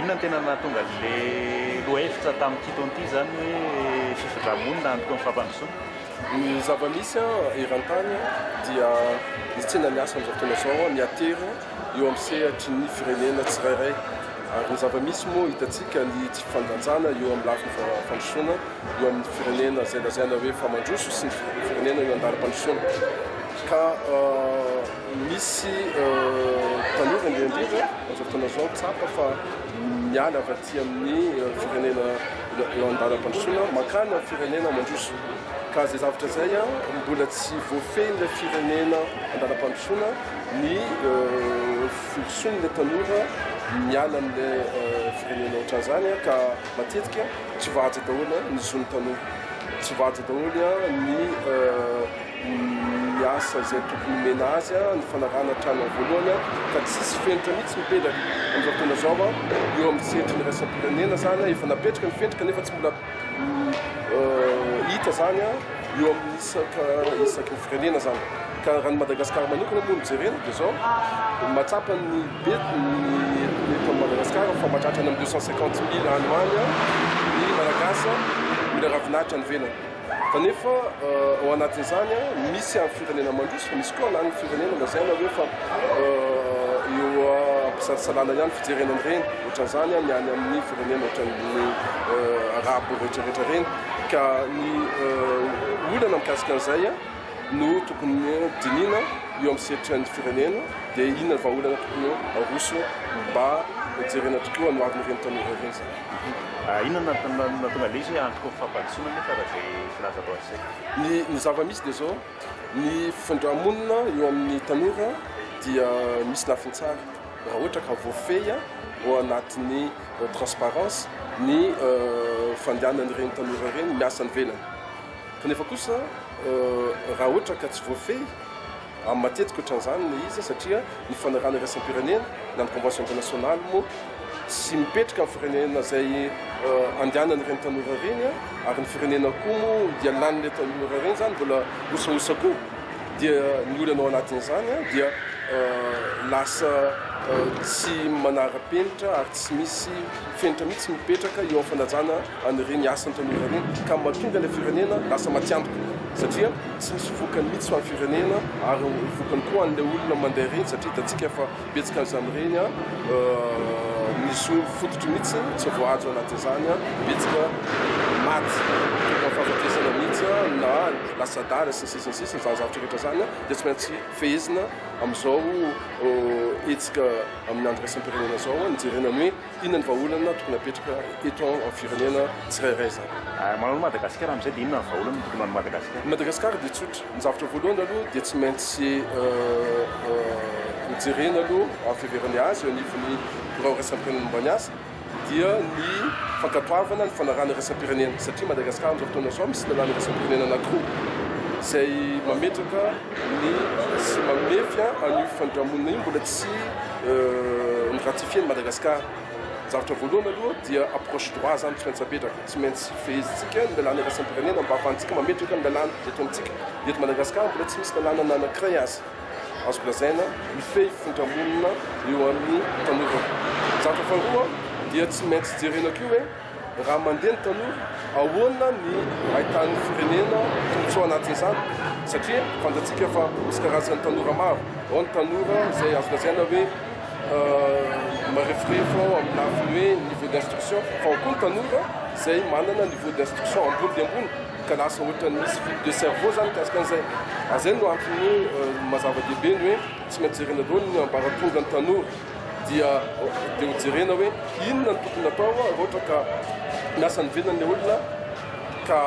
Inona no tena nahatonga an'ilay lohahevitra tamin'ity taona ity izany hoe fifindra-monina antoky ny fampandrosoana? Ny zava-misy eran-tany dia ny tsenan'ny asa amin'izao fotoana izao mihatery eo amin'ny sehatry ny firenena tsirairay ary ny zava-misy moa hitantsika ny tsy fifandanjana eo amin'ny lafiny fandrosoana eo amin'ny firenena izay lazaina hoe fa mandroso sy ny firenena eo an-dalam-pandrosoana ka misy tanora indrindra indrindra amin'izao fotoana izao tsapa fa miala avy aty amin'ny firenena eo an-dalam-pandrosoana mankany amin'ny firenena mandroso ka izay zavatra izay mbola tsy voafehin'ilay firenena an-dalam-pandrosoana ny firosoan'ilay tanora miala amin'ilay firenena ohatran'izany ka matetika tsy voahaja daholo ny zon'ny tanora, tsy voahaja daholo ny ny asa izay tokony omena azy, ny fanarahana hatrany amin'ny voalohany ka tsisy fenitra mihitsy mipetraka amin'izao fotoana izao eo amin'ny sehatry ny iraisam-pirenena izany, efa napetraka ny fenitra kanefa tsy mbola hita izany eo amin'ny isaka isaky ny firenena izany ka raha ny Madagasikara manokana moa no jerena dia izao mahatsapa ny be ny eto Madagasikara fa mahatratra any amin'ny 250 mille any ho any ny Malagasy mila ravinahitra any ivelany kanefa ao anatin'izany misy amin'ny firenena mandroso fa misy koa any firenena lazaina hoe fa eo ampisalasalana ihany fijerena an'ireny ohatran'izany ny any amin'ny firenena ohatran'ny arabo rehetrarehetra ireny ka ny olana mikasika an'izay no tokony dinihina eo amin'ny sehatry ny firenena dia inona ny vahaolana tokony aroso mba jerena tokoa ny hoavin'ireny tanora ireny izany. Inona no nahatonga ilay izy hoe antoky ny fampandrosoana nefa raha izay filazanao azy izay? Ny ny zava-misy dia izao, ny fifindramonina eo amin'ny tanora dia misy lafiny tsara raha ohatra ka voafehy ao anatin'ny transparence ny fandehanan'ireny tanora ireny miasa any ivelany. Kanefa kosa raha ohatra ka tsy voafehy amin'ny matetika ohatran'izany ilay izy satria ny fanarahana iraisam-pirenena na ny convention internationale moa tsy mipetraka amin'ny firenena izay andehanan'ireny tanora ireny ary ny firenena koa moa ialan'ilay tanora ireny izany mbola osaosa koa dia ny olana ao anatin'izany dia lasa tsy manara-penitra ary tsy misy fenitra mihitsy mipetraka eo amin'ny fanajana an'ireny asan'ny tanora ireny ka mahatonga ilay firenena lasa matiantoka satria tsy misy vokany mihitsy ho an'ny firenena ary vokany koa an'ilay olona mandeha ireny satria hitantsika fa betsaka an'izany ireny ny zo fototry mihitsy tsy voahaja ao anatin'izany, betsaka maty tonga amin'ny fahafatesana mihitsy na lasa adala sy ny sisa sy ny sisa, izany zavatra rehetra izany dia tsy maintsy fehezina amin'izao hetsika amin'ny andro iraisam-pirenena izao nijerena ny hoe Inona ny vahaolana tokony hapetraka eto amin'ny firenena tsirairay izany? Manao an'i Madagasikara amin'izay dia inona ny vahaolana tokony ho an'i Madagasikara? Ny Madagasikara dia tsotra. Ny zavatra voalohany aloha dia tsy maintsy hojerena aloha amin'ny fiheverana azy eo anivon'ny birao iraisam-pirenena momba ny asa dia ny fankatoavana ny fanarahana iraisam-pirenena satria Madagasikara amin'izao fotoana izao misy lalàna iraisam-pirenena anankiroa izay mametraka ny sy mamefy an'io fandramonina io mbola tsy ni-ratifier an'i Madagascar. Ny zavatra voalohany aloha dia approche droit zany tsy maintsy apetraka, tsy maintsy fehezintsika ny lalàna iraisam-pirenena mba ahafahantsika mametraka ny lalàna eto amintsika. Eto Madagascar mbola tsy misy lalàna na anankiray aza azoko lazaina mifehy fifindra-monina eo amin'ny tanora. Ny zavatra faharoa dia tsy maintsy jerena koa hoe Raha mandeha ny tanora, ahoana ny ahitan'ny firenena tombontsoa anatin'izany? Satria fantatsika fa misy karazan'ny tanora maro. Ao ny tanora izay azo lazaina hoe mareforefo amin'ny lafiny hoe niveau d'instruction, fa ao koa ny tanora izay manana niveau d'instruction ambony dia ambony ka lasa ohatran'ny misy vide de cerveau izany mikasika an'izay. Ary izay no antony maha zava-dehibe ny hoe tsy maintsy jerena daholo ny ambaratongan'ny tanora. dia dia ho jerena hoe inona no tokony atao raha ohatra ka miasa any ivelany ilay olona ka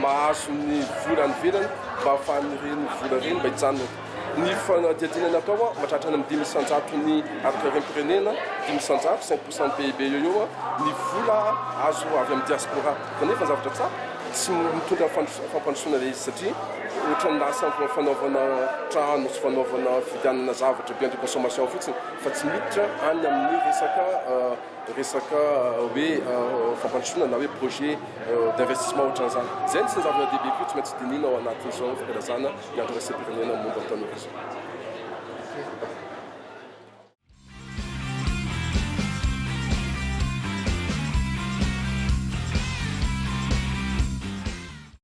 mahazo ny vola any ivelany mba ahafahan'ireny vola ireny mba hijanona. Ny fanadihadiana natao mahatratra any amin'ny 5% ny harim-pirenena, 5%, 5% ny PIB eo eo ny vola azo avy amin'ny diaspora. Kanefa ny zavatra tsapa tsy mitondra fampandrosoana ilay izy satria ohatran'ny lasa fanaovana trano sy fanaovana fividianana zavatra bien de consommation fotsiny fa tsy miditra any amin'ny resaka resaka hoe fampandrosoana na hoe projet d'investissement ohatran'izany. Izay no isan'ny zava-dehibe koa tsy maintsy dinihina ao anatin'izao fankalazana ny andro iraisam-pirenena momba ny tanora izao.